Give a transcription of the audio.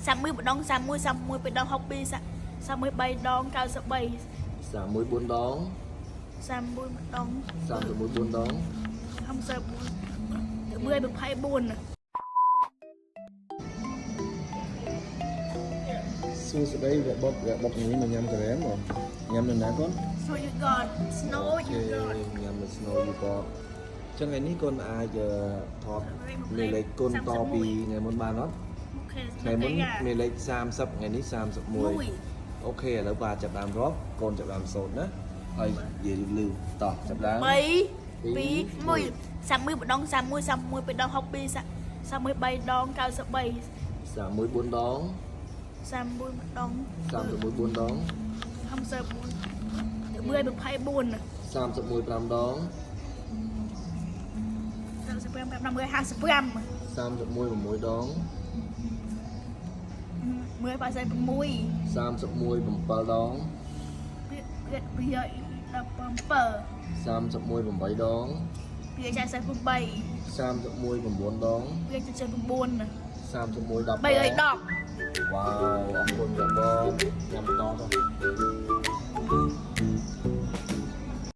31ម្ដង31 31 2ដង62 31 3ដង93 31 4ដង 31ម្ដង 31 4ដង 54 124 សួស្តីវៈបុតវៈបុតនេះមកញ៉ាំការ៉េមបងញ៉ាំនៅណាកូន So you got snow you got ញ៉ាំនៅ snow you got ចឹងថ្ងៃនេះកូនអាចថតមេលេខគុណតពីថ្ងៃមុនបានអត់ Okay. ថ្ងៃមុនមេលេខ30ថ្ងៃនេះ31 okay ឥឡូវបាទចាប់ដើមរាប់កូនចាប់ដើមសូត្រណាហើយនិយាយលឺតោះចាប់ដើម 3 2 1 31ម្ដង31 31 2ដង62 31 3ដង93 31 4ដង 31ម្ដង 31 4ដង 54 124 31 5ដង 35 55 31 6ដង 186 31 7ដង 217 31 8ដង 248 31 9ដង 279 31 10 310 វ៉ាវអរគុណបងញ៉ាំបន្តទៅ